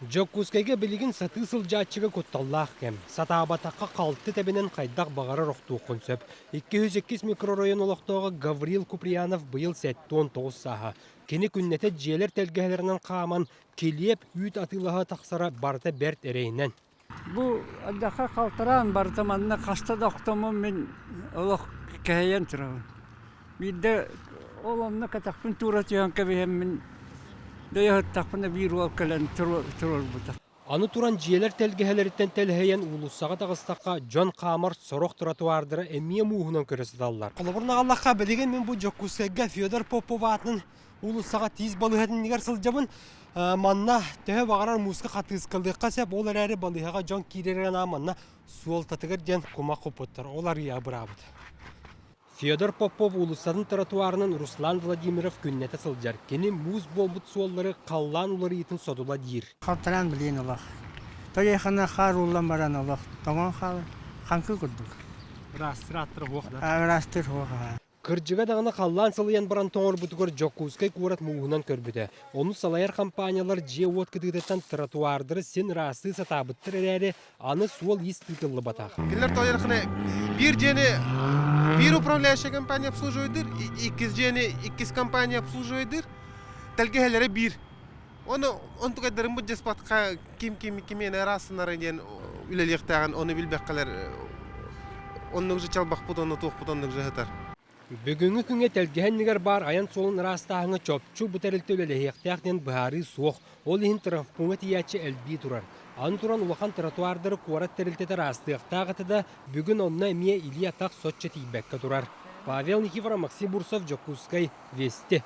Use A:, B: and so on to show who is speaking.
A: Дьокуускайга билигин сатыы сылдьааччыга кутталлаах кэм. Сатаабатахха халты тэбинэн хайдах баҕарар охтуоххун сөп. 202 микрорайон олохтооҕо Гаврил Куприянов быйыл 79 сааһа. Кини күннэтэ дьиэлэр тэлгэһэлэринэн хааман, килиэп, үүт атыылаһа тахсара барыта бэрт эрэйинэн.
B: Бу ардахха халтараан барыта манна хаста да охтоммун мин олох кэһэйэн турабын. Биирдэ ол онно кэтэхпин туура түһэн кэбиһэммин дөйө сыттахпына биир уол кэлэн туруорбута.
A: Аны туран дьиэлэр тэлгэһэлэриттэн тэлэһийэн уулуссаҕа таҕыстахха дьон хаамар сорох тротуардара эмиэ мууһунан көрө сыталлар. Холобур аҕаллахха билигин мин бу Дьокуускайга Федор Попов аатынан уулуссаҕа тиис балыыһатын иннигэр сылдьабын. Манна төһө баҕарар мууска хатыыскалыахха сөп, ол эрээри балыыһаҕа дьон киирэрин аан манна суолтатыгар диэн кумах куппуттар, ол арыйа абыраабыт. Федор Попов уулуссатын тротуарынан Руслан Владимиров күннэтэ сылдьар. Кини муус буолбут суоллары халлаан уларыйыытын содула диир.
C: Халтараан билиэн олох. Тойохана хаар ууллан баран олох тоҥон хаалар. Хаҥкы курдук.
A: Ыраастыр ааттара суох да?
C: Ыраастыр суох.
A: Кырдьыга даҕаны халлаан сылыйан баран тоҥорбутугар Дьокуускай куорат мууһунан көрбүтэ. Ону салайар компаниялар дьиэ-уот кытыытыттан тротуардары син ыраастыы сатаабыттар эрээри, аны суол-иис тыытыллыбатах.
D: Кинилэр тоойорхуна биир дьиэни биир управляющая компания обслуживайдыр, иккис дьиэни иккис компания обслуживайдыр, тэлгэһэлэрэ биир. Ону онтукайдарыммыт дьаспатха ким ким кимиэнэ ыраастынара диэн үлэлиэхтээҕин ону билбэккэлэр оннук же чалбахпыт онно туохпут оннук же сытар.
A: Бүгүҥҥү күҥҥэ тэлгэһэ иннигэр баар айан суолун ыраастааһыҥҥа чопчу бу тэрилтэ үлэлэһиэхтээх диэн быһаарыы суох. Ол иһин травмпуҥҥа тиийээччи элбии турар. Аны туран улахан тротуардары куорат тэрилтэтэ ыраастыахтаах этэ да, бүгүн онно эмиэ илии-атах соччо тиийбэккэ турар. Павел Никифоров, Максим Бурцев, Дьокуускай, Вести.